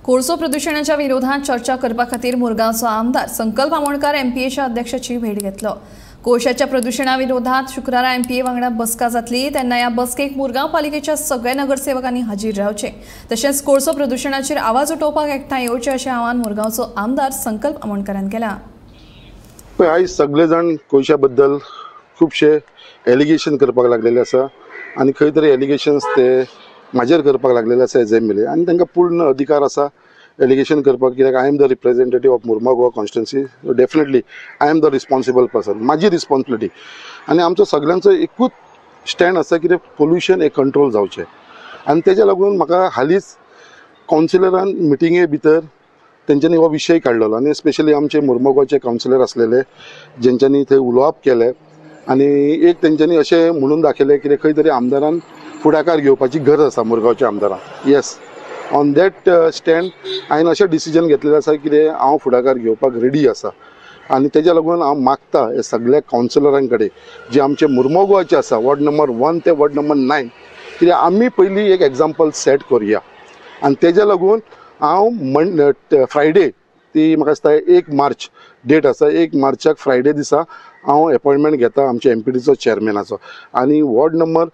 कोळसो प्रदूषणाच्या विरोधात चर्चा करपा खातीर मुरगांवचो आमदार संकल्प आमोणकर एमपीएच्या अध्यक्षाची भेट घेतलो। कोळशाच्या प्रदूषणाविरोधात शुक्रारा एमपीए वांगडा बसका जातली तेन्ना ह्या बसकेक मुरगांव पालिकेच्या सगळ्या नगरसेवकांनी हाजीर रावचे, तशेंच कोळसो प्रदूषणाचेर आवाज उठोवपाक एकठांय येवचे अशें आवाहन मुरगांवचो आमदार संकल्प आमोणकरान केलां। आयज सगळे जाण कोळशा बद्दल खुबशे एलिगेशन करपाक लागलेले आसा आनी खंय तरी एलिगेशन्स ते म्हाजेर करपाक लागलेले आसा एज एम एल ए आनी तांकां पूर्ण अधिकार आसा एलिगेशन करपाक, कित्याक I am the representative of Mormugao Goa constituency, definitely I am the responsible person, म्हाजी रिस्पॉन्सिबिलिटी आनी आमचो सगळ्यांचो एकूच स्टँड आसा कितें पोल्युशन हें कंट्रोल जावचें आनी तेज्या लागून म्हाका हालींच कावन्सिलरान मिटिंगे भितर तेंच्यांनी हो विशय काडलेलो आनी स्पेशली आमचे मुरमुगाचे कावन्सिलर आसलेले जेंच्यांनी थंय उलोवप केलें आनी एक तेंच्यांनी अशें म्हणून दाखयलें कितें खंय तरी आमदारान फुडाकार घेवपाची गरज आसा मुरगांवच्या आमदारान। येस, ऑन that stand हांवें अशें डिसिजन घेतलेलें आसा कितें हांव फुडाकार घेवपाक रेडी आसा आनी तेज्या लागून हांव मागता हे सगळ्या कावन्सिलरां कडेन जे आमचे मुरमुगाचे आसा वॉर्ड नंबर 1 ते वॉर्ड नंबर 9 कित्याक आमी पयलीं एक एग्जाम्पल सेट करुया आनी तेज्या लागून हांव फ्रायडे ती म्हाका दिसता 1 मार्च डेट आसा, 1 मार्चाक फ्रायडे दिसा हांव एपॉयंटमेंट घेता आमच्या एमपीटीचो चेअरमॅनाचो आनी ward number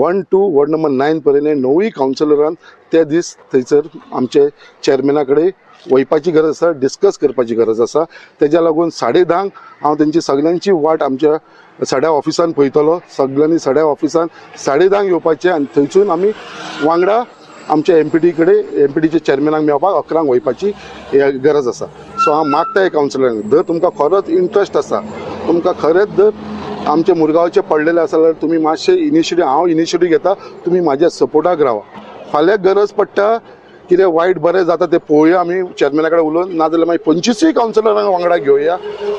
1 to ward number 9 पर्यंत णवूय कावन्सिलरान ते दीस थंयसर आमचे चेअरमॅना कडेन वयपाची गरज आसा, डिस्कस करपाची गरज आसा। तेज्या लागून 10:30 हांव तेंची सगळ्यांची वाट आमच्या सड्या ऑफिसान पळयतलो, सगळ्यांनी सड्या ऑफिसान 10:30 येवपाचें आनी थंयसून आमी वांगडा आमच्या एमपीटी कडेन एमपीटीच्या चेअरमॅनाक मेळपाक 11 वयपाची गरज आसा। सो हांव मागता हे कावन्सिलरांक, जर तुमकां खरोच इंट्रस्ट आसा, तुमकां खरेंच जर आमच्या मुरगांवचें पडलेलें आसा जाल्यार तुमी मातशें इनिशिएटीव, हांव इनिशिएटीव घेता, तुमी म्हाज्या सपोर्टाक रावा। फाल्यां गरज पडटा कितें वायट बरें जाता तें पळोवया आमी चेअरमॅना कडेन उलोवन, नाजाल्यार मागीर 25 कावन्सिलरांक वांगडा घेवया,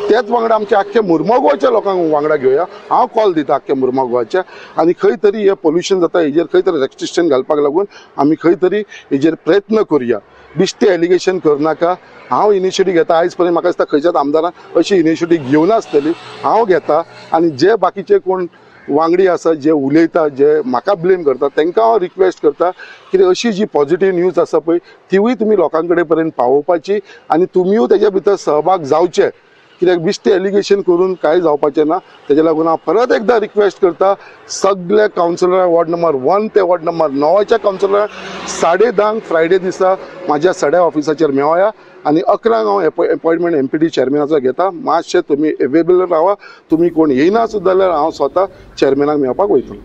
तेच वांगडा आमच्या आख्ख्या मुरमुगांवच्या लोकांक वांगडा घेवया। हांव कॉल दिता आख्ख्या मुरमुगांवच्या आनी खंय तरी हें पोल्युशन जाता हेजेर खंय तरी रेस्ट्रिक्शन घालपाक लागून आमी खंय तरी हेजेर प्रयत्न करुया। बेश्टें एलिगेशन करनाका, हांव इनिशिएटीव घेता। आयज पर्यंत म्हाका दिसता खंयच्याच आमदारान अशी इनिशिएटीव घेवनासतली, हांव घेता आनी जे बाकीचे कोण वांगडी आसा जे उलयता, जे म्हाका ब्लेम करता तांकां हांव रिक्वेस्ट करता कितें अशी जी पॉझिटीव न्यूज आसा पळय तिवूय तुमी लोकां कडेन पर्यंत पावोवपाची आनी तुमीय तेज्या भितर सहभाग जावचे, कित्याक बेश्टें एलिगेशन करून कांय जावपाचें ना। तेज्या लागून हांव परत एकदां रिक्वेस्ट करता सगल्या कावन्सिलरांक वॉर्ड नंबर 1 ते वॉर्ड नंबर 9च्या कावन्सिलरांक 10:30 फ्रायडे दिसा म्हाज्या सड्या ऑफिसाचेर मेळोया आनी 11 हांव एपॉयंटमेंट एमपीटी चेअरमॅनाचो घेता। मातशें तुमी एवेलेबल रावा, तुमी कोण येयना सुद्दां जाल्यार हांव स्वता चेअरमॅनाक मेळपाक वयतलो।